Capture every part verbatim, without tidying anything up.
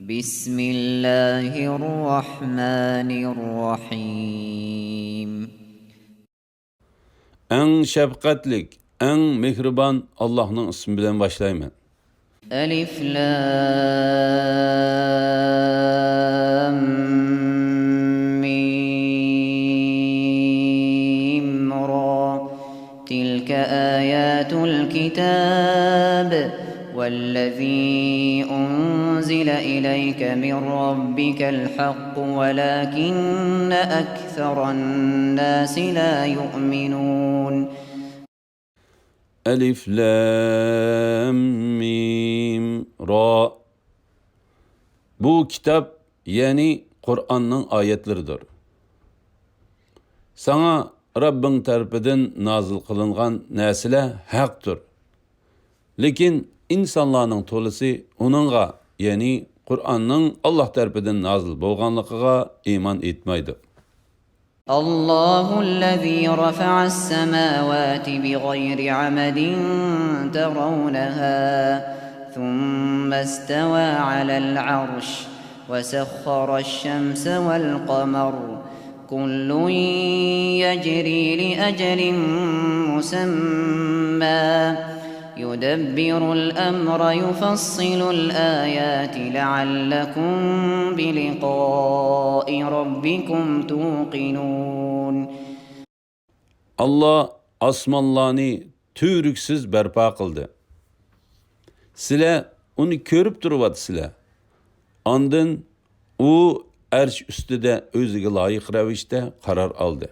بسم الله الرحمن الرحيم. ئەڭ شەپقەتلىك، ئەڭ مېھرىبان ئاللاھنىڭ ئىسمى بىلەن باشلايمەن. ألف لام ميم را. تلك آيات الكتاب والذي أنزل إليك من ربك الحق ولكن أكثر الناس لا يؤمنون. ئەلىف لام مىم را. بۇ كىتاب، يەنى قۇرئاننىڭ ئايەتلىرىدۇر. ساڭا رەببىڭ تەرىپىدىن نازىل قىلىنغان نەرسىلەر ھەقتۇر. لېكىن ئىنسانلارنىڭ تولىسى ئۇنىڭغا، يەنى قۇرئاننىڭ ئاللاھ تەرىپىدىن نازىل بولغانلىقىغا ئىمان ئېيتمايدۇ. الله الذي رفع السماوات بغير عمد ترونها ثم استوى على العرش وسخر الشمس والقمر كل يجري لأجل مسمى يدبر الأمر يفصل الآيات لعلكم بلقاء ربكم توقنون. ئاللاھ ئاسمانلارنى تۈۋرۈكسىز بەرپا قىلدى. سىلەر ئۇنى كۆرۈپ تۇرۇۋاتىسىلەر. ئاندىن ئۇ ئەرش ئۈستىدە ئۆزىگە لايىق رەۋىشتە قارار ئالدى.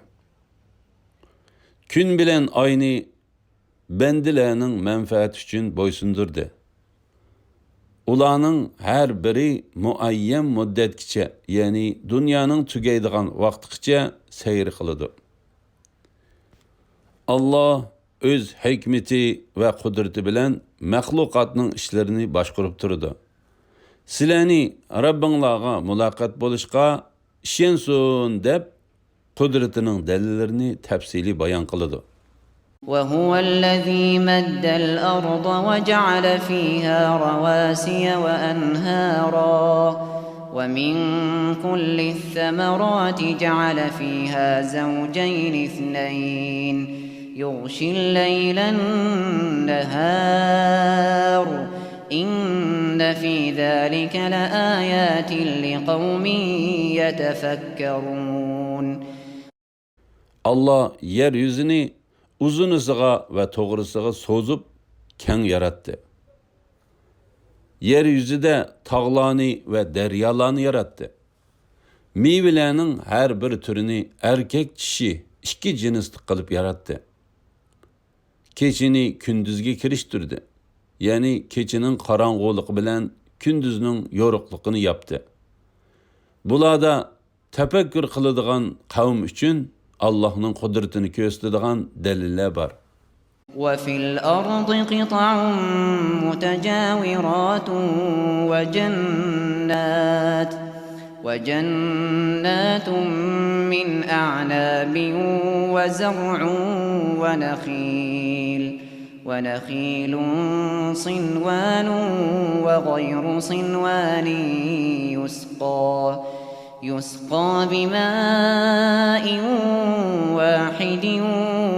كۈن بىلەن ئاينى بەندىلەرنىڭ مەنپەئەتى ئۈچۈن بويسۇندۇردى. ئۇلارنىڭ ھەر بىرى مۇئەييەن مۇددەتكىچە، يەنى دۇنيانىڭ تۈگەيدىغان ۋاقتىغىچە سەير قىلىدۇ. ئاللاھ ئۆز ھېكمىتى ۋە قۇدرىتى بىلەن مەخلۇقاتنىڭ ئىشلىرىنى باشقۇرۇپ تۇرىدۇ. سىلەرنى رەببىڭلارغا مۇلاقات بولۇشقا ئىشەنسۇن دەپ، قۇدرىتىنىڭ دەلىللىرىنى تەپسىلىي بايان قىلىدۇ. وهو الذي مد الأرض وجعل فيها رواسي وأنهارا ومن كل الثمرات جعل فيها زوجين اثنين يغشي الليل النهار إن في ذلك لآيات لقوم يتفكرون. ئاللاھ يەر يۈزىنى ئۇزۇنىسىغا ۋە توغرىسىغا سوزۇپ كەڭ ياراتتى. يەر يۈزىدە تاغلارنى ۋە دەريالارنى ياراتتى. مېۋىلەرنىڭ ھەر بىر تۈرىنى ئەركەك چىشى ئىككى جىنسلىق قىلىپ ياراتتى. كېچىنى كۈندۈزگە كىرىشتۈردى. يەنى كېچىنىڭ قاراڭغۇلۇقى بىلەن كۈندۈزنىڭ يورۇقلۇقىنى ياپتى. بۇلاردا تەپەككۇر قىلىدىغان قەۋم ئۈچۈن ئاللاھنىڭ قۇدرىتىنى كۆرسىتىدىغان دەلىللەر بار. وفي الأرض قطع متجاورات وجنات وجنات من أعناب وزرع ونخيل ونخيل صنوان وغير صنوان يسقى يسقى بماء واحد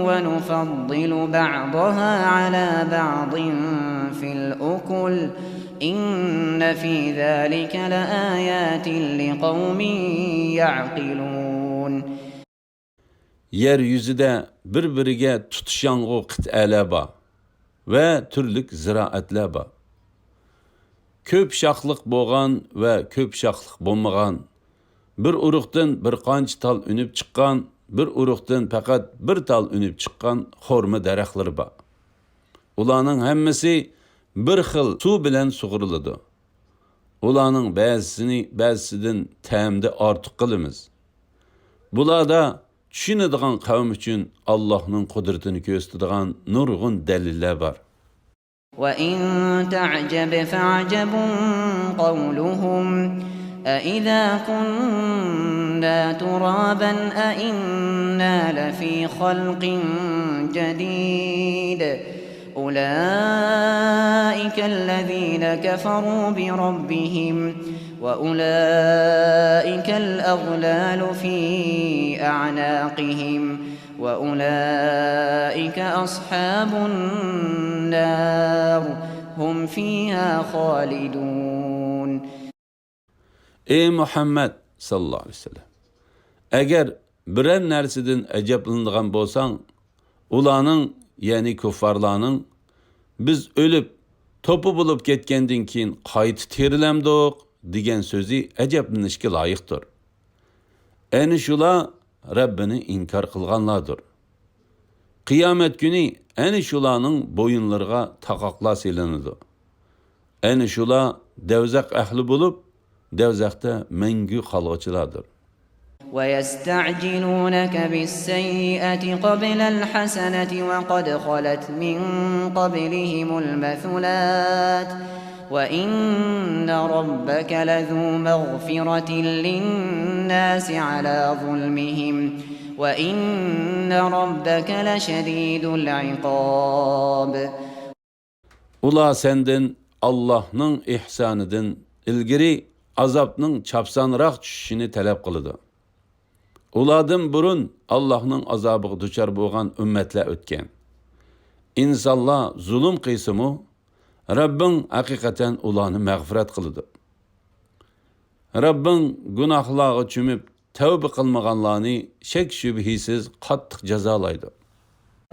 ونفضل بعضها على بعض في الأكل إن في ذلك لآيات لقوم يعقلون. يەر يۈزىدە بىر-بىرىگە تۇتىشاڭغۇ قىتئەلەر بار ۋە تۈرلۈك زىرائەتلەر بار. كۆپ شاخلىق بولغان ۋە كۆپ شاخلىق بولمىغان، بىر ئۇرۇقتىن بىر قانچە تال ئۈنۈپ چىققان، بىر ئۇرۇقتىن پەقەت بىر تال ئۈنۈپ چىققان خورما دەرەخلىرى بار. ئۇلارنىڭ ھەممىسى بىر خىل سۇ بىلەن سۇغىرىلىدۇ. ئۇلارنىڭ بەزىسىنى بەزىسىدىن تەمدە ئارتۇق قىلىمىز. بۇلاردا چۈشىنىدىغان قەۋم ئۈچۈن ئاللاھنىڭ قۇدرىتىنى كۆرسىتىدىغان نۇرغۇن دەلىللەر بار. وإن تعجب فعجب قولهم أإذا كنا ترابا أإنا لفي خلق جديد أولئك الذين كفروا بربهم وأولئك الأغلال في أعناقهم وأولئك أصحاب النار هم فيها خالدون. ئەي مۇھەممەد ساللاللاھۇ ئەلەيھى ۋەسەللەم، ئەگەر بىرەر نەرسىدىن ئەجەبلىنىدىغان بولساڭ، ئۇلارنىڭ، يەنى كۇففارلارنىڭ، «بىز ئۆلۈپ، توپا بولۇپ كەتكەندىن كېيىن قايتا تىرىلەمدۇق؟» دېگەن سۆزى ئەجەبلىنىشكە لايىقتۇر. ئەنە شۇلار رەببىنى ئىنكار قىلغانلاردۇر. قىيامەت كۈنى ئەنە شۇلارنىڭ بويۇنلىرىغا تاقاقلار سېلىنىدۇ. ئەنە شۇلار دەۋزەخ ئەھلى بولۇپ، دەۋزەختە مەڭگۈ قالغۇچىلاردۇر. ويستعجلونك بالسيئة قبل الحسنة وقد خلت من قبلهم المثلات وإن ربك لذو مغفرة للناس على ظلمهم وإن ربك لشديد العقاب. ئۇلار سەندىن ئاللاھنىڭ ئېھسانىدىن ئىلگىرى ئازابنىڭ چاپسانراق چۈشۈشىنى تەلەپ قىلىدۇ. ئۇلاردىن بۇرۇن ئاللاھنىڭ ئازابىغا دۇچار بولغان ئۈممەتلەر ئۆتكەن. ئىنسانلار زۇلۇم قىلسىمۇ، رەببىڭ ھەقىقەتەن ئۇلارنى مەغپىرەت قىلىدۇ. رەببىڭ گۇناھلارغا چۆمۈپ تەۋبە قىلمىغانلارنى شەك-شۈبھىسىز قاتتىق جازالايدۇ.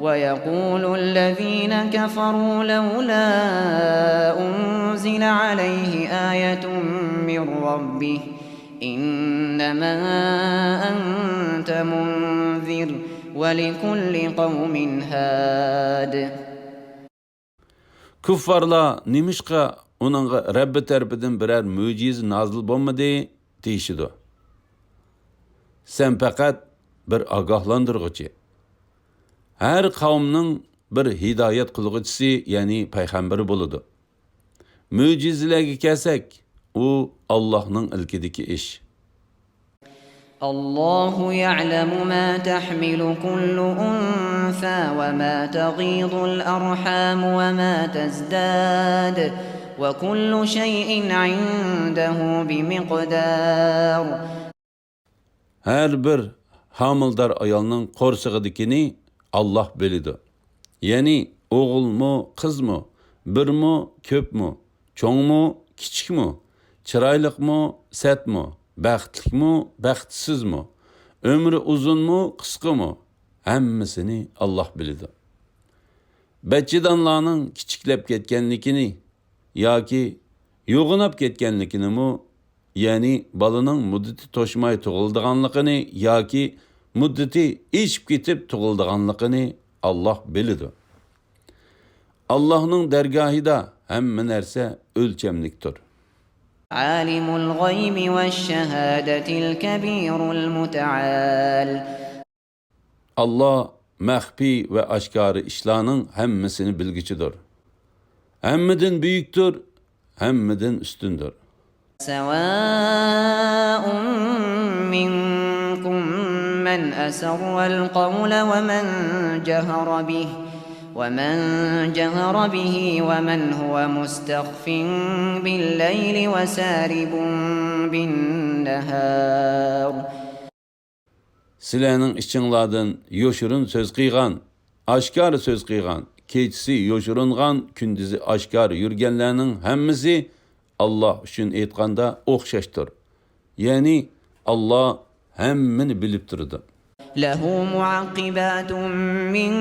ويقول الذين كفروا لولا أنزل عليه آية من ربه إنما أنت منذر ولكل قوم هاد. كۇففارلار نېمىشقا ئۇنىڭغا رەببى تەرىپىدىن بىرەر مۆجىزە نازىل بولمىدى؟ دېيىشىدۇ. سەن پەقەت بىر ئاگاھلاندۇرغۇچى. ھەر قەۋمنىڭ بىر ھىدايەت قىلغۇچىسى، يەنى پەيغەمبىرى بولىدۇ. مۆجىزىلەرگە كەلسەك، ئۇ ئاللاھنىڭ ئىلكىدىكى ئىش. الله يعلم ما تحمل كل أنثى وما تغيض الأرحام وما تزداد وكل شيء عنده بمقدار. ھەر بىر ھامىلىدار ئايالنىڭ قورسىقىدىكىنى ئاللاھ بىلىدۇ. يەنى ئوغۇلمۇ، قىزمۇ، بىرمۇ، كۆپمۇ، چوڭمۇ، كىچىكمۇ، چىرايلىقمۇ، سەتمۇ، بەختلىكمۇ، بەختسىزمۇ، ئۆمرى ئۇزۇنمۇ، قىسقىمۇ، ھەممىسىنى ئاللاھ بىلىدۇ. بەچچىدانلارنىڭ كىچىكلەپ كەتكەنلىكىنى ياكى يوغىناپ كەتكەنلىكىنىمۇ، يەنى بالىنىڭ مۇددىتى توشماي تۇغۇلىدىغانلىقىنى ياكى مۇددىتى ئېشىپ كېتىپ تۇغۇلىدىغانلىقىنى ئاللاھ بىلىدۇ. ئاللاھنىڭ دەرگاھىدا ھەممە نەرسە ئۆلچەملىكتۇر. عالم الغيب والشهادة الكبير المتعال. ئاللاھ مەخپىي ۋە ئاشكارا ئىشلارنىڭ ھەممىسىنى بىلگۈچىدۇر. ھەممىدىن بۈيۈكتۇر، ھەممىدىن ئۈستۈندۇر. سواء منكم من أسر القول ومن جهر به ومن جهر به ومن هو مستخف بالليل وسارب بالنهار. سىلەرنىڭ ئىچىڭلاردىن يوشۇرۇن سۆز قىلغان، ئاشكارا سۆز قىلغان، كېچىسى يوشۇرۇنغان، كۈندۈزى ئاشكارا يۈرگەنلەرنىڭ ھەممىسى ئاللاھ ئۈچۈن ئېيتقاندا ئوخشاشتۇر. يەنى ئاللاھ ھەممىنى بىلىپ تۇرىدۇ. له معقبات من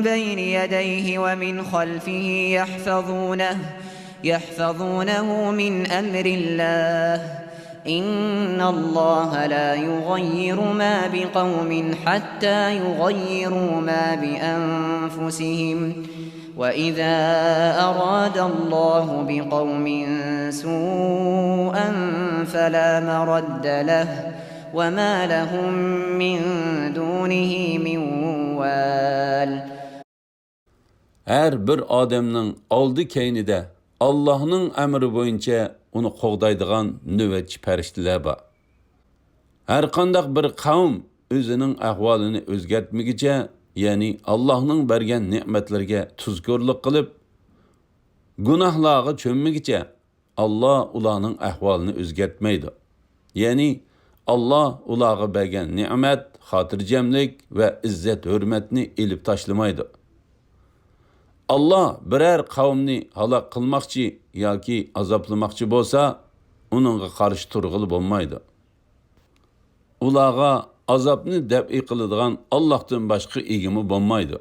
بين يديه ومن خلفه يحفظونه، يحفظونه من أمر الله. إن الله لا يغير ما بقوم حتى يغيروا ما بأنفسهم. وإذا أراد الله بقوم سوءا فلا مرد له وما لهم من دونه من وال. ھەر بىر ئادەمنىڭ ئالدى-كەينىدە ئاللاھنىڭ ئەمرى بويىچە ئۇنى قوغدايدىغان نۆۋەتچى پەرىشتىلەر بار. ھەرقانداق بىر قەۋم ئۆزىنىڭ ئەھۋالىنى ئۆزگەرتمىگۈچە، يەنى ئاللاھنىڭ بەرگەن نېمەتلىرىگە تۇزكورلۇق قىلىپ، گۇناھلارغا چۆممىگۈچە، ئاللا ئۇلارنىڭ ئەھۋالىنى ئۆزگەرتمەيدۇ. يەنى، ئاللا ئۇلارغا بەرگەن نېمەت، خاتىرجەملىك ۋە ئىززەت-ھۆرمەتنى ئېلىپ تاشلىمايدۇ. ئاللا بىرەر قەۋمنى ھالاك قىلماقچى ياكى ئازابلىماقچى بولسا، ئۇنىڭغا قارشى تۇرغىلى بولمايدۇ. ئۇلارغا ئازابنى دەپئى قىلىدىغان ئاللاھتىن باشقا ئىگىمۇ بولمايدۇ.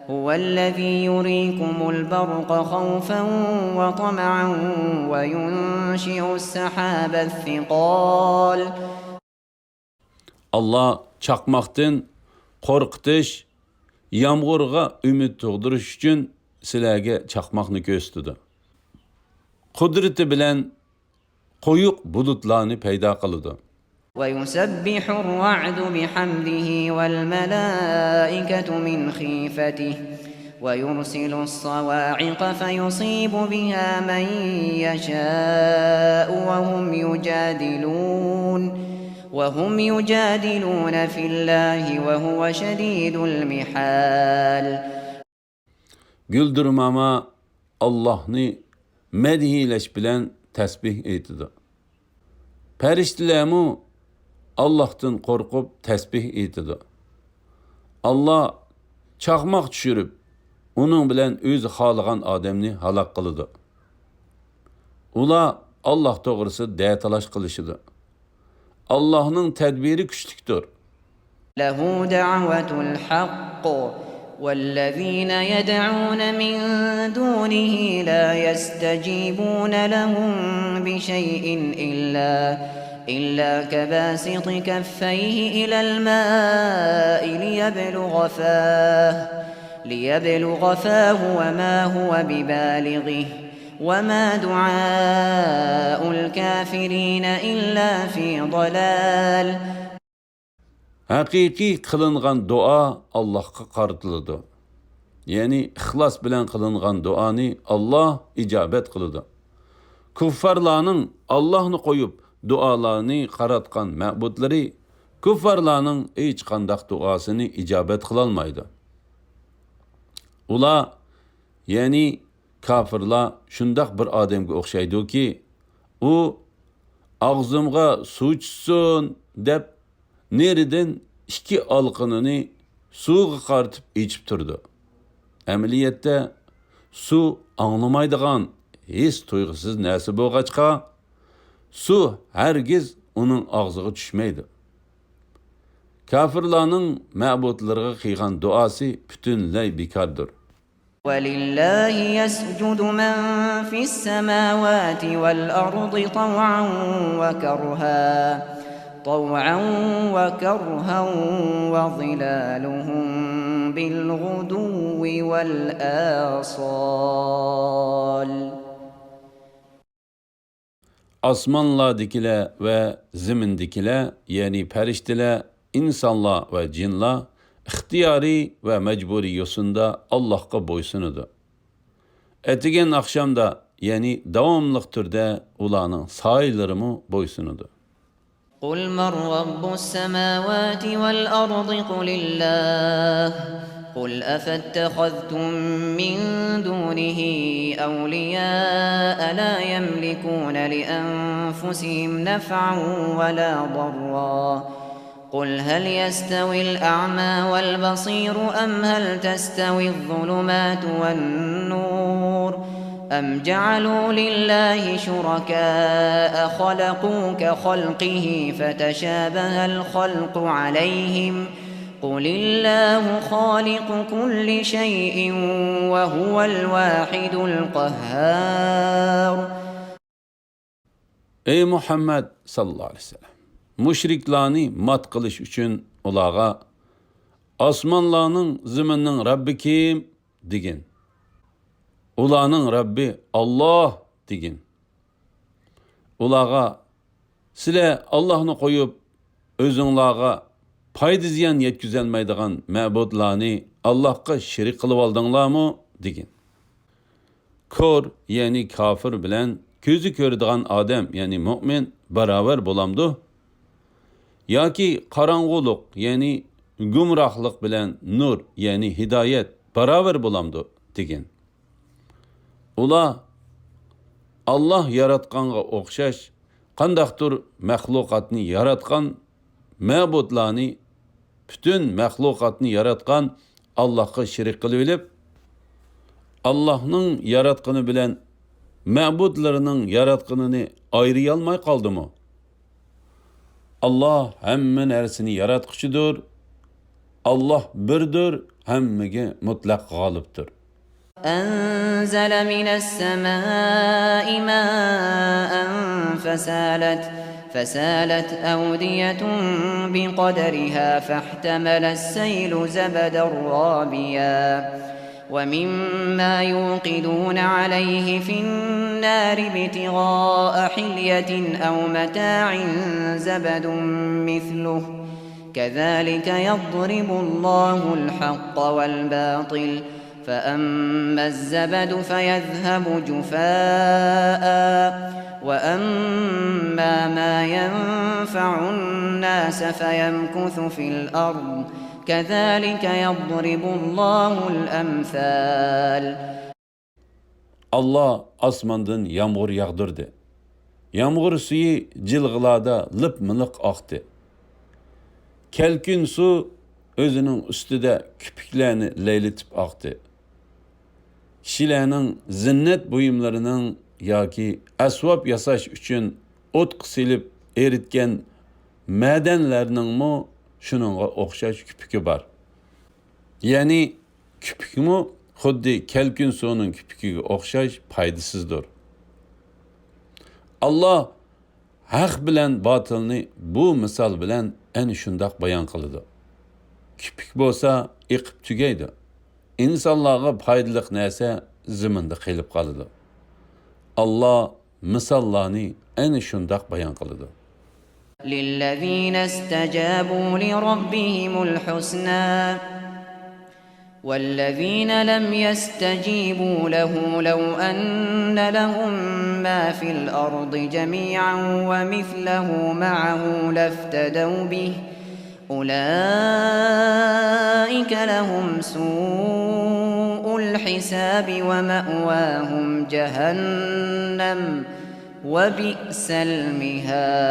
هو الذي يريكم البرق خوفا وطمعا وينشئ السحاب الثقال. ئاللا چاقماقتىن قورقۇتۇش، يامغۇرغا ئۈمىد تۇغدۇرۇش ئۈچۈن سىلەرگە چاقماقنى كۆرسىتىدۇ. قۇدرىتى بىلەن قويۇق بۇلۇتلارنى پەيدا قىلىدۇ. ويسبح الرعد بحمده والملائكة من خيفته ويرسل الصواعق فيصيب بها من يشاء وهم يجادلون وهم يجادلون في الله وهو شديد المحال. گۈلدۈرماما ئاللاھنى مەدھىيلەش بىلەن تەسبىھ ئېيتىدۇ. پەرىشتىلەرمۇ ئاللاھتىن قورقۇپ تەسبىھ ئېيتىدۇ. ئاللا چاقماق چۈشۈرۈپ، ئۇنىڭ بىلەن ئۆزى خالىغان ئادەمنى ھالاك قىلىدۇ. ئۇلار ئاللا توغرىسىدا دەتالاش قىلىشىدۇ. ئاللاھنىڭ تەدبىرى كۈچلۈكتۇر. له دعوة الحق والذين يدعون من دونه لا يستجيبون لهم بشيء إلا إلا كباسط كفيه إلى الماء ليبلغ فاه ليبلغ فاه وما هو ببالغه وما دعاء الكافرين إلا في ضلال. ھەقىقىي قىلىنغان دۇئا ئاللاھقا قارىتىلىدۇ. يەنى ئىخلاس بىلەن قىلىنغان دۇئانى ئاللاھ ئىجابەت قىلىدۇ. كۇففارلارنىڭ ئاللاھنى قويۇپ دۇئالارنى قاراتقان مەبۇدلىرى كۇففارلارنىڭ ھېچقانداق دۇئاسىنى ئىجابەت قىلالمايدۇ. ئۇلار، يەنى كاپىرلار شۇنداق بىر ئادەمگە ئوخشايدۇكى، ئۇ «ئاغزىمغا سۇ چۈشسۇن» دەپ، نېرىدىن ئىككى ئالىقىنىنى سۇغا قارىتىپ ئېچىپ تۇرىدۇ. ئەمەلىيەتتە، سۇ ئاڭلىمايدىغان، ھېس تۇيغۇسىز نەرسە بولغاچقا، سۇ ھەرگىز ئۇنىڭ ئاغزىغا چۈشمەيدۇ. كاپىرلارنىڭ مەبۇدلىرىغا قىلغان دۇئاسى پۈتۈنلەي بىكاردۇر. ولله يسجد من في السماوات والأرض طوعا وكرها طوعا وكرها وظلالهم بالغدو والآصال. ئاسمانلاردىكىلەر ۋە زېمىندىكىلەر، يەنى پەرىشتىلەر، ئىنسانلار ۋە جىنلار ئىختىيارىي ۋە مەجبۇرىي يوسۇندا ئاللاھقا بويسۇنىدۇ. ئەتىگەن ئاخشامدا، يەنى داۋاملىق تۈردە ئۇلارنىڭ سايىلىرىمۇ بويسۇنىدۇ. قل من رب السماوات والأرض قل الله قل أفاتخذتم من دونه أولياء لا يملكون لأنفسهم نفعا ولا ضرا قل هل يستوي الأعمى والبصير أم هل تستوي الظلمات والنور أم جعلوا لله شركاء خلقوا كخلقه فتشابه الخلق عليهم قل الله خالق كل شيء وهو الواحد القهار. ئەي مۇھەممەد ساللاللاھۇ ئەلەيھى ۋەسەللەم، مۇشرىكلارنى مات قىلىش ئۈچۈن ئۇلارغا، «ئاسمانلارنىڭ، زېمىننىڭ رەببى كىم؟» دېگىن. «ئۇلارنىڭ رەببى ئاللاھ» دېگىن. ئۇلارغا، «سىلەر ئاللاھنى قويۇپ، ئۆزۈڭلارغا پايدا-زىيان يەتكۈزەلمەيدىغان مەبۇدلارنى ئاللاھقا شېرىك قىلىۋالدىڭلارمۇ؟» دېگىن. كور، يەنى كاپىر بىلەن كۆزى كۆرىدىغان ئادەم، يەنى مۆمىن باراۋەر بولامدۇ؟ ياكى قاراڭغۇلۇق، يەنى گۇمراھلىق بىلەن نۇر، يەنى ھىدايەت باراۋەر بولامدۇ؟ دېگىن. ئۇلار، ئاللاھ ياراتقانغا ئوخشاش قانداقتۇر مەخلۇقاتنى ياراتقان مەبۇدلارنى، پۈتۈن مەخلۇقاتنى ياراتقان ئاللاھقا شېرىك قىلىۋېلىپ، ئاللاھنىڭ ياراتقىنى بىلەن مەبۇدلىرىنىڭ ياراتقىنىنى ئايرىيالماي قالدىمۇ؟ ئاللاھ ھەممە نەرسىنى ياراتقۇچىدۇر. ئاللاھ بىردۇر، ھەممىگە مۇتلەق غالىبتۇر. أنزل من السماء ماء فسالت، فسالت أودية بقدرها فاحتمل السيل زبدا رابيا ومما يوقدون عليه في النار ابتغاء حلية أو متاع زبد مثله كذلك يضرب الله الحق والباطل فأما الزبد فيذهب جفاء وأما ما ينفع الناس فيمكث في الأرض كذلك يضرب الله الأمثال. ئاللاھ ئاسماندىن يامغۇر ياغدۇردى. يامغۇر سۈيى جىلغىلاردا لىپ-مىلىق ئاقتى. كەلكۈن سۇ ئۆزىنىڭ ئۈستىدە كۆپۈكلەرنى لەيلىتىپ ئاقتى. كىشىلەرنىڭ زىننەت بۇيۇملىرىنىڭ ياكى ئەسۋاب ياساش ئۈچۈن ئوتقا سېلىپ ئېرىتكەن مەدەنلەرنىڭمۇ شۇنىڭغا ئوخشاش كۆپۈكى بار. يەنى كۆپۈكمۇ خۇددى كەلكۈن سۇنىڭ كۆپۈكىگە ئوخشاش پايدىسىزدۇر. ئاللاھ ھەق بىلەن باتىلنى بۇ مىسال بىلەن ئەنە شۇنداق بايان قىلىدۇ. كۆپۈك بولسا ئېقىپ تۈگەيدۇ. ئىنسانلارغا پايدىلىق نەرسە زېمىندا قېلىپ قالىدۇ. ئاللاھ مىساللارنى ئەنە شۇنداق بايان قىلىدۇ. للذين استجابوا لربهم الحسنى والذين لم يستجيبوا له لو أن لهم ما في الأرض جميعا ومثله معه لافتدوا به أولئك لهم سوء الحساب ومأواهم جهنم وبئس المهاد.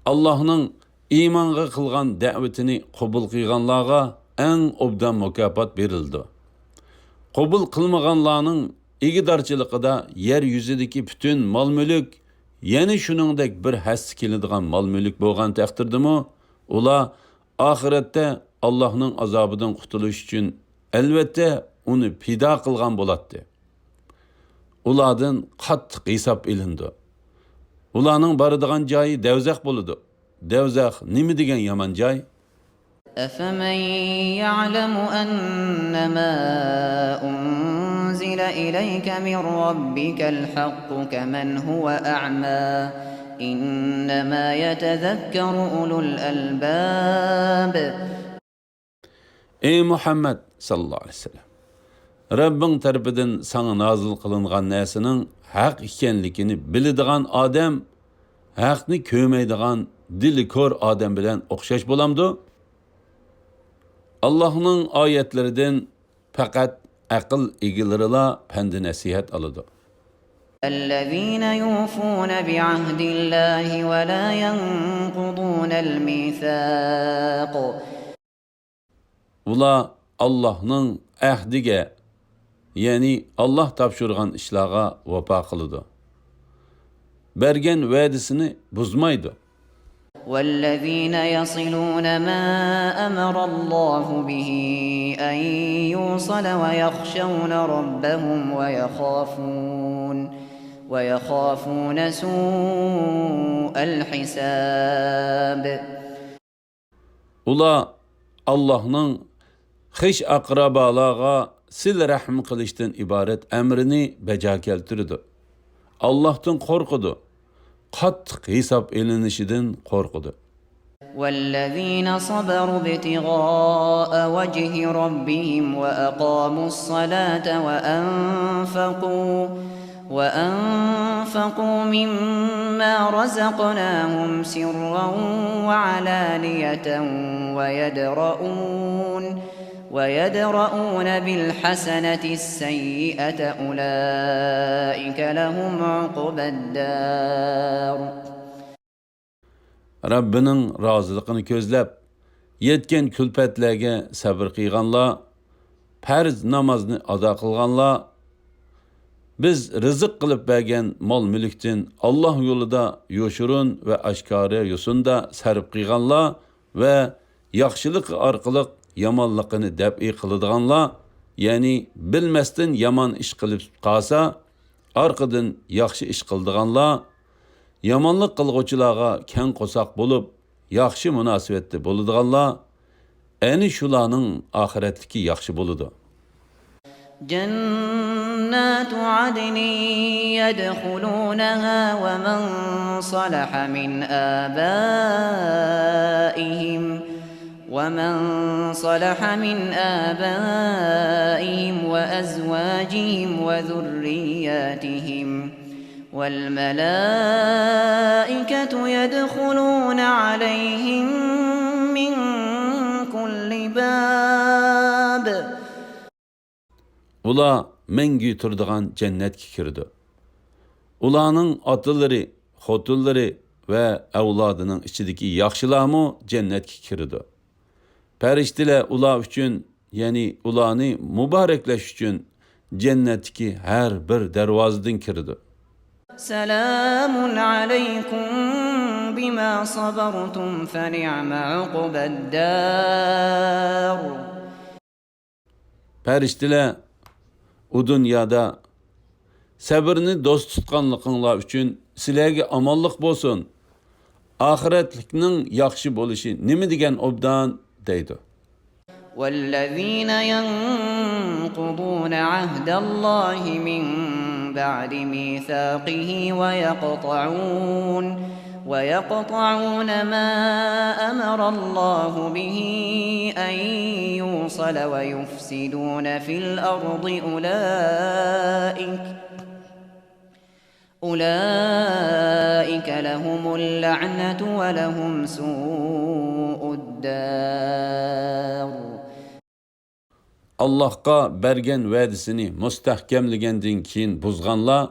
ئاللاھنىڭ ئىمانغا قىلغان دەۋىتىنى قوبۇل قىلغانلارغا ئەڭ ئوبدان مۇكاپات بېرىلىدۇ. قوبۇل قىلمىغانلارنىڭ ئىگىدارچىلىقىدا يەر يۈزىدىكى پۈتۈن مال-مۈلۈك، يەنە شۇنىڭدەك بىر ھەسسە كېلىدىغان مال-مۈلۈك بولغان تەقدىردىمۇ، ئۇلار ئاخىرەتتە ئاللاھنىڭ ئازابىدىن قۇتۇلۇش ئۈچۈن، ئەلۋەتتە، ئۇنى پىدا قىلغان بولاتتى. ئۇلاردىن قاتتىق ھېساب ئېلىنىدۇ. ئۇلارنىڭ بارىدىغان جايى دەۋزەخ بولىدۇ. دەۋزەخ نېمە دېگەن يامان جاي! أفمن يعلم أنما أنزل إليك من ربك الحق كمن هو أعمى إنما يتذكر أولو الألباب. ئەي مۇھەممەد ساللاللاھۇ ئەلەيھى ۋەسەللەم! رەببىڭ تەرىپىدىن ساڭا نازىل قىلىنغان نەرسىنىڭ ھەق ئىكەنلىكىنى بىلىدىغان ئادەم ھەقنى كۆرمەيدىغان دىلى كور ئادەم بىلەن ئوخشاش بولامدۇ؟ ئاللاھنىڭ ئايەتلىرىدىن پەقەت ئەقىل ئىگىلىرىلا پەند-نەسىھەت ئالىدۇ. الذين يوفون بعهد الله ولا ينقضون الميثاق. ئۇلار ئاللاھنىڭ ئەھدىگە، يەنى ئاللاھ تاپشۇرغان ئىشلارغا ۋاپا قىلىدۇ. بەرگەن ۋەدىسىنى بۇزمايدۇ. والذين يصلون ما أمر الله به أن يوصل ويخشون ربهم ويخافون، ويخافون سوء الحساب. ئۇلار ئاللاھنىڭ خىش-ئەقرىبالارغا سىلە-رەھىم قىلىشتىن ئىبارەت ئەمرىنى بەجا كەلتۈرىدۇ. ئاللاھتىن قورقىدۇ. قاتتىق ھېساب ئېلىنىشىدىن قورقىدۇ. والذين صبروا ابتغاء وجه ربهم وأقاموا الصلاة وأنفقوا وأنفقوا مما رزقناهم سرا وعلانية ويدرؤون ويدرءون بالحسنة السيئة أولئك لهم عقبى الدار. رەببىنىڭ رازىلىقىنى كۆزلەپ، يەتكەن كۈلپەتلەرگە سەۋر قىلغانلار، پەرز نامازنى ئادا قىلغانلار، بىز رىزىق قىلىپ بەرگەن مال-مۈلۈكتىن ئاللاھ يولىدا يوشۇرۇن ۋە ئاشكارا يوسۇندا سەرپ قىلغانلار ۋە ياخشىلىقى ئارقىلىق يامانلىقىنى دەپئى قىلىدىغانلار، يەنى بىلمەستىن يامان ئىش قىلىپ قالسا، ئارقىدىن ياخشى ئىش قىلىدىغانلار، يامانلىق قىلغۇچىلارغا كەڭ قورساق بولۇپ، ياخشى مۇناسىۋەتتە بولىدىغانلار، ئەنە شۇلارنىڭ ئاخىرەتلىكى ياخشى بولىدۇ. جنات عدن يدخلونها ومن صلح من آبائهم ومن صلح من آبائهم وأزواجهم وذرياتهم والملائكة يدخلون عليهم من كل باب. ئۇلار مەڭگۈ تۇرىدىغان جەننەتكە كىرىدۇ. ئۇلارنىڭ ئاتىلىرى، خوتۇنلىرى ۋە ئەۋلادىنىڭ ئىچىدىكى ياخشىلارمۇ جەننەتكە كىرىدۇ. پەرىشتىلەر ئۇلار ئۈچۈن، يەنى ئۇلارنى مۇبارەكلەش ئۈچۈن جەننەتتىكى ھەر بىر دەرۋازىدىن كىرىدۇ. سلام عليكم بما صبرتم فنعم عقبى الدار. پەرىشتىلەر ئۇ دۇنيادا سەبرنى دوست تۇتقانلىقىڭلار ئۈچۈن سىلەرگە ئامانلىق بولسۇن، ئاخىرەتلىكنىڭ ياخشى بولۇشى نېمە دېگەن ئوبدان دەيدۇ. والذين ينقضون عهد الله من بعد ميثاقه ويقطعون ويقطعون ما أمر الله به أن يوصل ويفسدون في الأرض أولئك، أولئك لهم اللعنة ولهم سوء الدار. ئاللاھقا بەرگەن ۋەدىسىنى مۇستەھكەملىگەندىن كېيىن بۇزغانلار،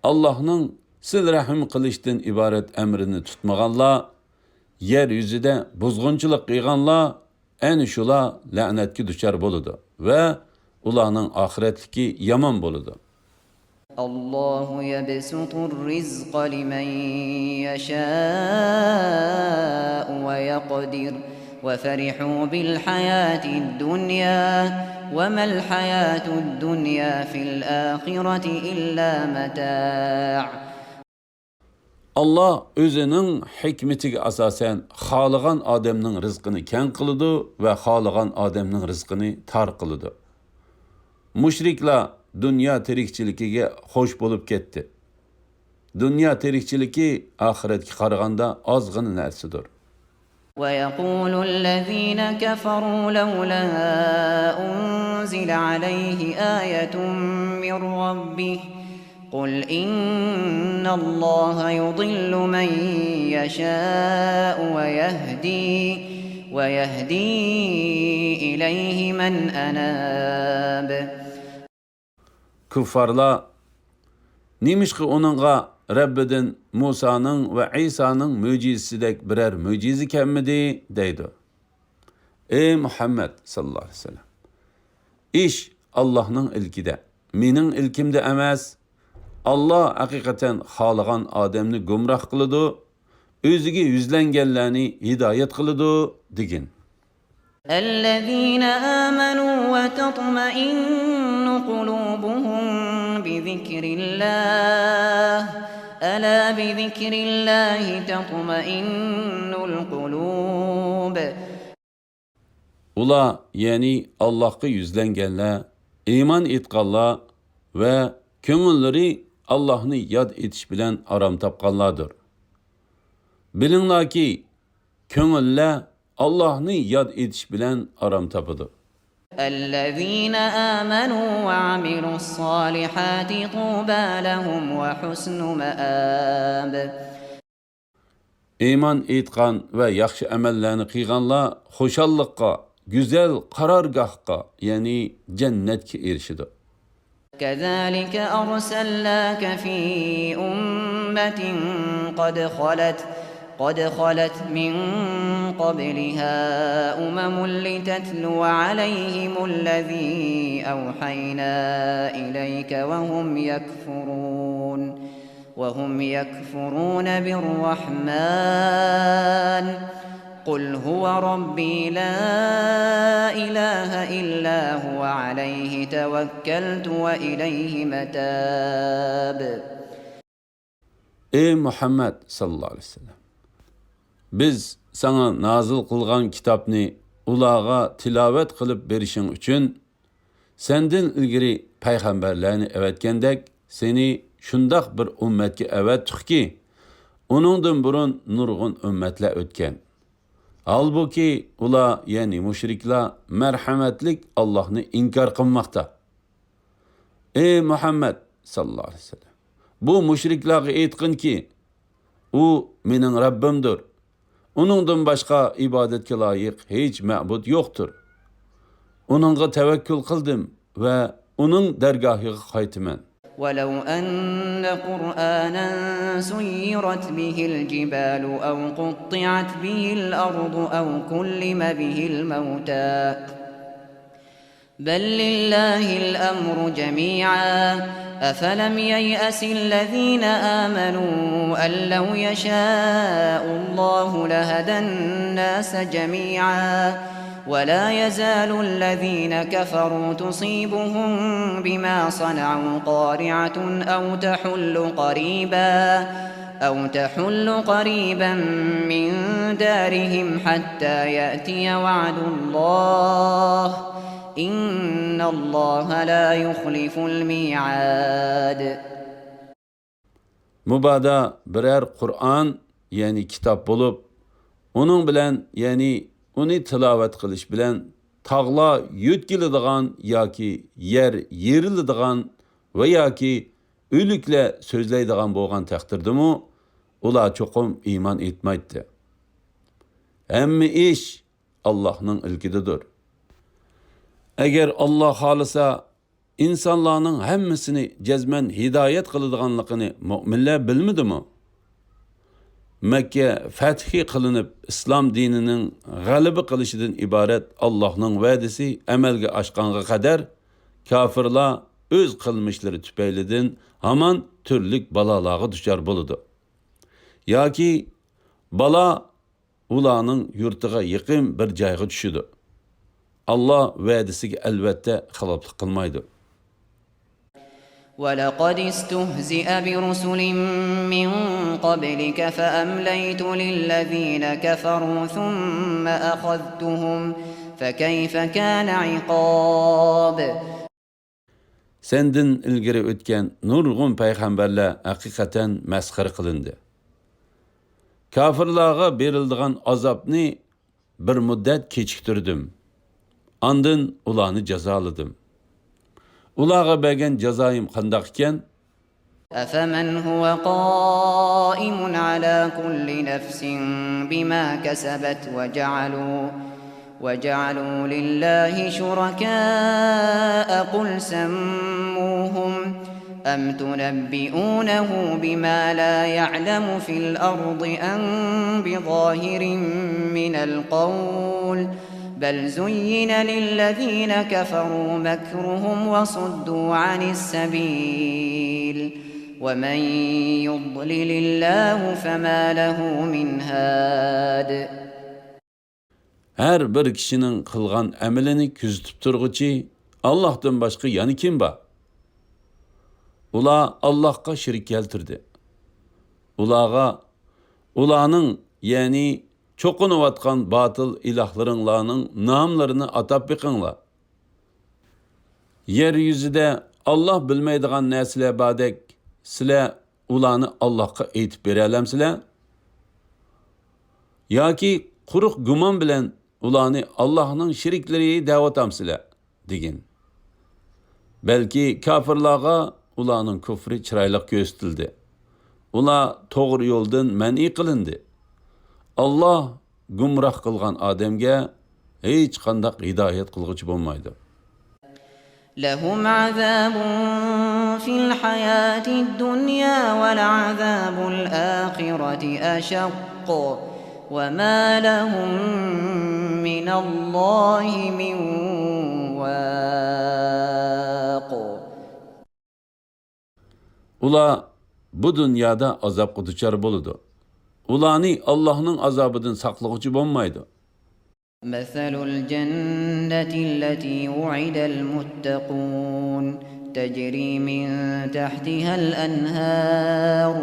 ئاللاھنىڭ سىلە رەھىم قىلىشتىن ئىبارەت ئەمرىنى تۇتمىغانلار، يەر يۈزىدە بۇزغۇنچىلىق قىلغانلار، ئەنە شۇلار لەنەتكە دۇچار بولىدۇ ۋە ئۇلارنىڭ ئاخىرەتلىكى يامان بولىدۇ. الله يبسط الرزق لمن يشاء ويقدر وفرحوا بالحياة الدنيا وما الحياة الدنيا في الآخرة إلا متاع. ئاللاھ ئۆزىنىڭ ھېكمىتىگە ئاساسەن خالىغان ئادەمنىڭ رىزقىنى كەڭ قىلىدۇ ۋە خالىغان ئادەمنىڭ رىزقىنى تار قىلىدۇ. مۇشرىكلار دۇنيا تىرىكچىلىكىگە خوش بولۇپ كەتتى. دۇنيا تىرىكچىلىكى ئاخىرەتكە قارىغاندا ئازغىنە نەرسىدۇر. ويقول الذين كفروا لولا أنزل عليه آية من ربه قل إن الله يضل من يشاء ويهدي، ويهدي إليه من أناب. كۇففارلار، نېمىشقا ئۇنىڭغا رەببىدىن مۇسانىڭ ۋە ئەيسانىڭ مۆجىزىسىدەك بىرەر مۆجىزە كەلمىدى؟ دەيدۇ. ئەي مۇھەممەد ساللاللاھۇ ئەلەيھى ۋەسەللەم، ئىش ئاللاھنىڭ ئىلكىدە، مېنىڭ ئىلكىمدە ئەمەس. ئاللاھ ھەقىقەتەن خالىغان ئادەمنى گۇمراھ قىلىدۇ، ئۆزىگە يۈزلەنگەنلەرنى ھىدايەت قىلىدۇ، دېگىن. الذين آمنوا وتطمئن قلوبهم بذكر الله ألا بذكر الله تطمئن القلوب. ئۇلار، يەنى ئاللاھقا يۈزلەنگەنلەر، ئىمان ئېيتقانلار ۋە كۆڭۈللىرى ئاللاھنى ياد ئېتىش بىلەن ئارام تاپقانلاردۇر. بىلىڭلاركى، كۆڭۈللەر ئاللاھنى ياد ئېتىش بىلەن ئارام تاپىدۇ. الذين آمنوا وعملوا الصالحات طوبى لهم وحسن مآب. ئىمان ئېيتقان ۋە ياخشى ئەمەللەرنى قىلغانلار خۇشاللىققا، گۈزەل قارارگاھقا، يەنى جەننەتكە ئېرىشىدۇ. كذلك أرسلناك في أمة قد خلت قد خلت من قبلها أمم لتتلو عليهم الذي أوحينا إليك وهم يكفرون وهم يكفرون بالرحمن قل هو ربي لا إله إلا هو عليه توكلت وإليه متاب. ئەي مۇھەممەد ساللاللاھۇ ئەلەيھى ۋەسەللەم، بىز ساڭا نازىل قىلغان كىتابنى ئۇلارغا تىلاۋەت قىلىپ بېرىشىڭ ئۈچۈن، سەندىن ئىلگىرى پەيغەمبەرلەرنى ئەۋەتكەندەك، سېنى شۇنداق بىر ئۈممەتكە ئەۋەتتۇقكى، ئۇنىڭدىن بۇرۇن نۇرغۇن ئۈممەتلەر ئۆتكەن. ھالبۇكى، ئۇلار، يەنى مۇشرىكلار، مەرھەمەتلىك ئاللاھنى ئىنكار قىلماقتا. ئەي مۇھەممەد ساللاللاھۇ ئەلەيھى ۋەسەللەم، بۇ مۇشرىكلارغا ئېيتقىنكى، ئۇ مېنىڭ رەببىمدۇر. ئۇنىڭدىن باشقا ئىبادەتكە لايىق ھېچ مەبۇد يوقتۇر. ئۇنىڭغا تەۋەككۈل قىلدىم ۋە ئۇنىڭ دەرگاھىغا قايتىمەن. ولو أن قرآنا سيرت به الجبال أو قطعت به الأرض أو كلم به الموتى بل لله الأمر جميعا أفلم ييأس الذين آمنوا أن لو يشاء الله لهدى الناس جميعا ولا يزال الذين كفروا تصيبهم بما صنعوا قارعة أو تحل قريبا أو تحل قريبا من دارهم حتى يأتي وعد الله إن الله لا يخلف الميعاد. مۇبادا بىرەر قۇرئان، يەنى كىتاب بولۇپ، ئۇنىڭ بىلەن، يەنى ئۇنى تىلاۋەت قىلىش بىلەن تاغلار يۆتكىلىدىغان ياكى يەر يېرىلىدىغان ۋە ياكى ئۆلۈكلەر سۆزلەيدىغان بولغان تەقدىردىمۇ، ئۇلار چوقۇم ئىمان ئېيتمايتتى. ھەممە ئىش ئاللاھنىڭ ئىلكىدىدۇر. ئەگەر ئاللاھ خالىسا، ئىنسانلارنىڭ ھەممىسىنى جەزمەن ھىدايەت قىلىدىغانلىقىنى مۆمىنلەر بىلمىدىمۇ؟ مەككە فەتھى قىلىنىپ، ئىسلام دىنىنىڭ غەلىبە قىلىشىدىن ئىبارەت ئاللاھنىڭ ۋەدىسى ئەمەلگە ئاشقانغا قەدەر، كاپىرلار ئۆز قىلمىشلىرى تۈپەيلىدىن ھامان تۈرلۈك بالالارغا دۇچار بولىدۇ. ياكى بالا ئۇلارنىڭ يۇرتىغا يېقىن بىر جايغا چۈشىدۇ. ئاللاھ ۋەدىسىگە ئەلۋەتتە خىلاپلىق قىلمايدۇ. ولقد استهزئ برسل من قبلك فأمليت للذين كفروا ثم أخذتهم فكيف كان عقاب. سەندىن ئىلگىرى ئۆتكەن نۇرغۇن پەيغەمبەرلەر ھەقىقەتەن مەسخىرە قىلىندى. كاپىرلارغا بېرىلىدىغان ئازابنى بىر مۇددەت كېچىكتۈردۈم. ئاندىن ئۇلارنى جازالىدىم. ئۇلارغا بەرگەن جازايىم قانداق ئىكەن؟ أفمن هو قائم على كل نفس بما كسبت وجعلوا وجعلوا لله شركاء قل سموهم أم تنبئونه بما لا يعلم في الأرض أم بظاهر من القول بل زين للذين كفروا مكرهم وصدوا عن السبيل ومن يضلل الله فما له من هاد. ھەر بىر كىشىنىڭ قىلغان ئەمىلىنى كۆزىتىپ تۇرغۇچى ئاللاھتىن باشقا يەنە كىم بار؟ ئۇلار ئاللاھقا شېرىك كەلتۈردى. ئۇلارغا ئۇلارنىڭ، يەنى چوقۇنۇۋاتقان باتىل ئىلاھلىرىڭلارنىڭ ناملىرىنى ئاتاپ بېقىڭلار. يەر يۈزىدە ئاللاھ بىلمەيدىغان نەرسىلەر باردەك، سىلەر ئۇلارنى ئاللاھقا ئېيتىپ بېرەلەمسىلەر؟ ياكى قۇرۇق گۇمان بىلەن ئۇلارنى ئاللاھنىڭ شېرىكلىرى دەۋاتامسىلەر؟ دېگىن. بەلكى كاپىرلارغا ئۇلارنىڭ كۇفرى چىرايلىق كۆرسىتىلدى. ئۇلار توغرا يولدىن مەنئى قىلىندى. ئاللاھ گۇمراھ قىلغان ئادەمگە ھېچقانداق ھىدايەت قىلغۇچى بولمايدۇ. لهم عذاب في الحياة الدنيا ولعذاب الآخرة أشق وما لهم من الله من واق. ئۇلار بۇ دۇنيادا ئازابقا دۇچار بولىدۇ. ئۇلارنى ئاللاھنىڭ ئازابىدىن ساقلىغۇچى بولمايدۇ. مثل الجنة التي وعد المتقون تجري من تحتها الأنهار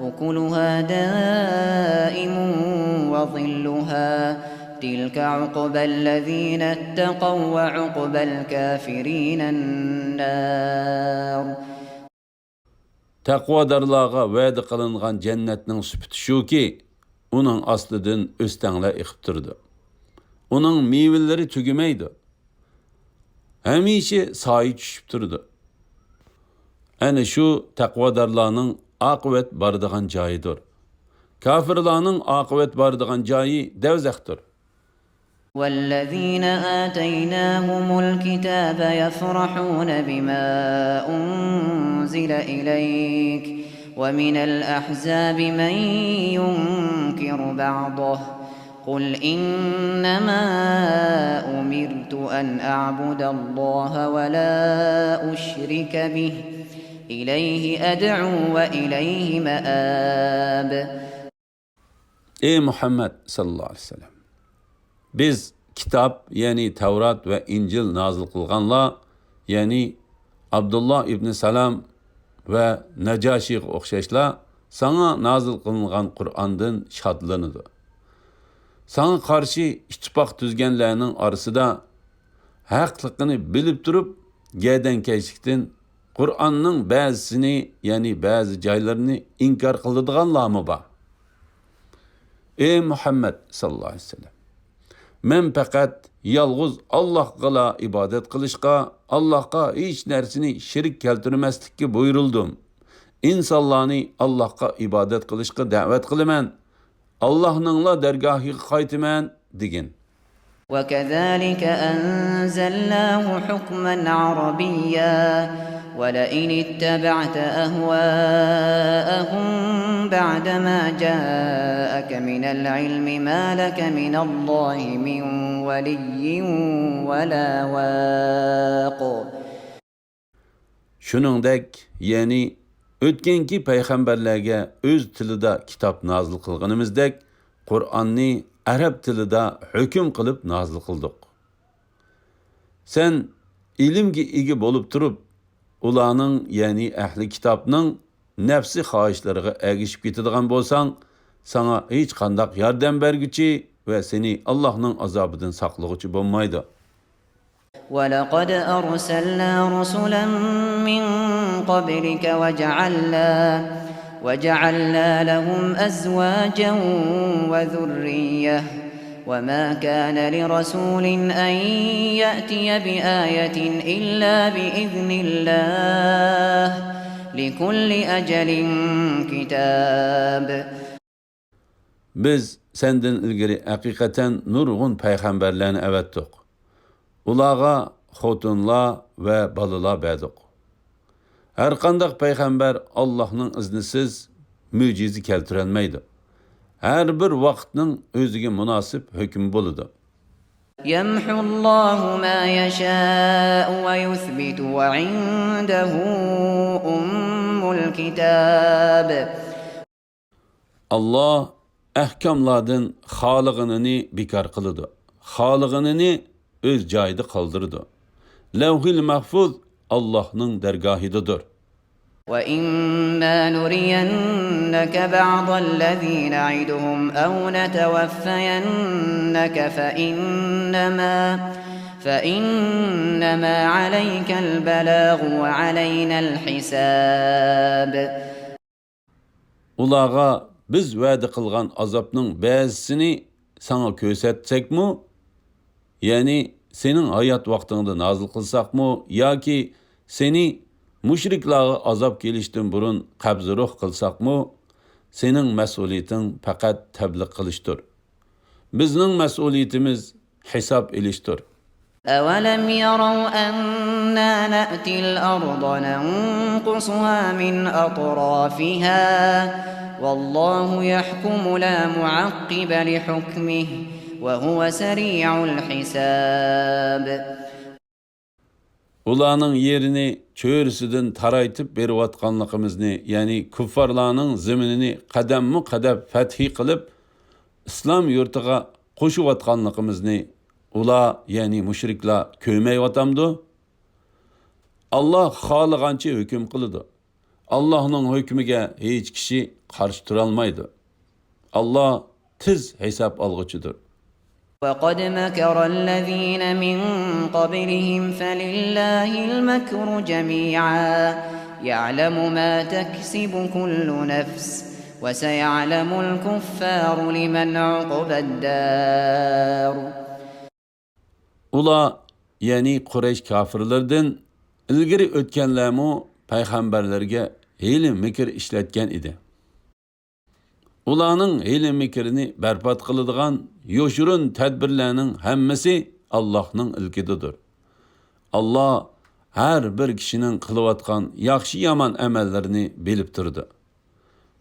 أكلها دائم وظلها تلك عقبى الذين اتقوا وعقبى الكافرين النار. تەقۋادارلارغا ۋەدە قىلىنغان جەننەتنىڭ سۈپىتى شۇكى، ئۇنىڭ ئاستىدىن ئۆستەڭلەر ئېقىپ تۇرىدۇ. ئۇنىڭ مېۋىلىرى تۈگىمەيدۇ. ھەمىشە سايە چۈشۈپ تۇرىدۇ. ئەنە شۇ تەقۋادارلارنىڭ ئاقىۋەت بارىدىغان جايىدۇر. كاپىرلارنىڭ ئاقىۋەت بارىدىغان جايى دەۋزەختۇر. والذين آتيناهم الكتاب يفرحون بما أنزل إليك ومن الأحزاب من ينكر بعضه قل إنما أمرت أن أعبد الله ولا أشرك به إليه أدعو وإليه مآب. ئەي مۇھەممەد ساللاللاھۇ ئەلەيھى ۋەسەللەم! بىز كىتاب، يەنى تەۋرات ۋە ئىنجىل نازىل قىلغانلار، يەنى ئابدۇللا ئىبنى سالام ۋە ناجاشىغا ئوخشاشلا ساڭا نازىل قىلىنغان قۇرئاندىن شادلىنىدۇ. ساڭا قارشى ئىتتىپاق تۈزگەنلەرنىڭ ئارىسىدا ھەقلىقىنى بىلىپ تۇرۇپ گەدەنكەشلىكتىن قۇرئاننىڭ بەزىسىنى، يەنى بەزى جايلىرىنى ئىنكار قىلىدىغانلارمۇ بار. ئەي مۇھەممەد ساللاللاھۇ ئەلەيھى ۋەسەللەم! مەن پەقەت يالغۇز ئاللاھقىلا ئىبادەت قىلىشقا، ئاللاھقا ھېچ نەرسىنى شېرىك كەلتۈرمەسلىككە بۇيرۇلدۇم. ئىنسانلارنى ئاللاھقا ئىبادەت قىلىشقا دەۋەت قىلىمەن. ئاللاھنىڭلا دەرگاھىغا قايتىمەن، دېگىن. وكذلك أنزلناه حكما عربيا ولئن اتبعت أهواءهم بعدما جاءك من العلم ما لك من الله من ولي ولا واق. شۇنىڭدەك، يەنى ئۆتكەنكى پەيغەمبەرلەرگە ئۆز تىلىدا كىتاب نازىل قىلغىنىمىزدەك، قۇرئاننى ئەرەب تىلىدا ھۆكۈم قىلىپ نازىل قىلدۇق. سەن ئىلىمگە ئىگە بولۇپ تۇرۇپ، ئۇلارنىڭ، يەنى ئەھلى كىتابنىڭ نەپسى خاھىشلىرىغا ئەگىشىپ كېتىدىغان بولساڭ، ساڭا ھېچقانداق ياردەم بەرگۈچى ۋە سېنى ئاللاھنىڭ ئازابىدىن ساقلىغۇچى بولمايدۇ. ولقد أرسلنا رسلا من قبلك وجعلنا، وجعلنا لهم أزواجا وذرية، وما كان لرسول أن يأتي بآية إلا بإذن الله، لكل أجل كتاب. بىز سەندىن ئىلگىرى ھەقىقەتەن نۇرغۇن پەيغەمبەرلەرنى ئەۋەتتۇق. ئۇلارغا خوتۇنلار ۋە بالىلار بەردۇق. ھەرقانداق پەيغەمبەر ئاللاھنىڭ ئىزنىسىز مۆجىزە كەلتۈرەلمەيدۇ. ھەر بىر ۋاقىتنىڭ ئۆزىگە مۇناسىپ ھۆكمى بولىدۇ. يمحو الله ما يشاء ويثبت وعنده أم الكتاب. ئاللاھ ئەھكاملاردىن خالىغىنىنى بىكار قىلىدۇ، خالىغىنىنى ئۆز جايىدا قالدۇرىدۇ. لەۋھىل مەھفۇز ئاللاھنىڭ دەرگاھىدىدۇر. وإما نرينك بعض الذي نعدهم أو نتوفينك فإنما، فإنما عليك البلاغ وعلينا الحساب. ئۇلارغا بىز ۋەدە قىلغان ئازابنىڭ بەزىسىنى ساڭا كۆرسەتسەكمۇ، يەنى سېنىڭ ھايات ۋاقتىڭدا نازىل قىلساقمۇ ياكى سېنى مۇشرىكلارغا ئازاب كېلىشتىن بۇرۇن قەبزى روھ قىلساقمۇ، سېنىڭ مەسئۇلىيىتىڭ پەقەت تەبلىغ قىلىشتۇر. بىزنىڭ مەسئۇلىيىتىمىز ھېساب ئېلىشتۇر. أولم يروا أنا نأتي الأرض ننقصها من أطرافها والله يحكم لا معقب لحكمه وهو سريع الحساب. ئۇلارنىڭ يېرىنى چۆرىسىدىن تارايتىپ بېرىۋاتقانلىقىمىزنى، يەنى كۇففارلارنىڭ زېمىنىنى قەدەممۇ قەدەم فەتھى قىلىپ، ئىسلام يۇرتىغا قوشۇۋاتقانلىقىمىزنى ئۇلار، يەنى مۇشرىكلار كۆرمەيۋاتامدۇ؟ ئاللا خالىغانچە ھۆكۈم قىلىدۇ. ئاللاھنىڭ ھۆكمىگە ھېچ كىشى قارشى تۇرالمايدۇ. ئاللا تېز ھېساب ئالغۇچىدۇر. وقد مكر الذين من قبلهم فلله المكر جميعا يعلم ما تكسب كل نفس وسيعلم الكفار لمن عقبى الدار. ئۇلار، يەنى قۇرەيش كاپىرلىرىدىن ئىلگىرى ئۆتكەنلەرمۇ پەيغەمبەرلەرگە ھىيلە-مىكىر ئىشلەتكەن ئىدى. ئۇلارنىڭ ھىيلە-مىكرىنى بەربات قىلىدىغان يوشۇرۇن تەدبىرلەرنىڭ ھەممىسى ئاللاھنىڭ ئىلكىدىدۇر. ئاللا ھەر بىر كىشىنىڭ قىلىۋاتقان ياخشى-يامان ئەمەللىرىنى بىلىپ تۇرىدۇ.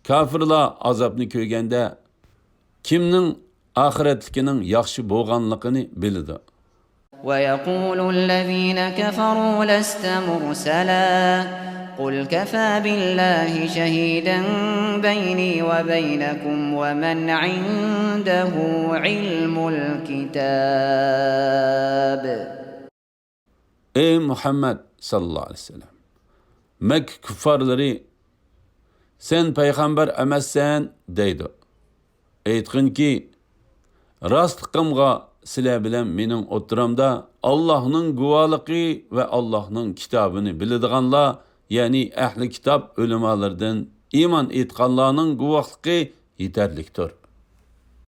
كاپىرلار ئازابنى كۆرگەندە، كىمنىڭ ئاخىرەتلىكىنىڭ ياخشى بولغانلىقىنى بىلىدۇ. ويقول الذين كفروا لست مرسلا قل كفى بالله شهيدا بيني وبينكم ومن عنده علم الكتاب. ئەي مۇھەممەد ساللاللاھۇ ئەلەيھى ۋەسەللەم، مەككە كۇففارلىرى، سەن پەيغەمبەر ئەمەسسەن دەيدۇ. ئېيتقىنكى، راستلىقىمغا سىلەر بىلەن مېنىڭ ئوتتۇرامدا ئاللاھنىڭ گۇۋاھلىقى ۋە ئاللاھنىڭ كىتابىنى بىلىدىغانلار، يەنى ئەھلى كىتاب ئۆلىمالىرىدىن ئىمان ئېيتقانلارنىڭ گۇۋاھلىقى يېتەرلىكتۇر.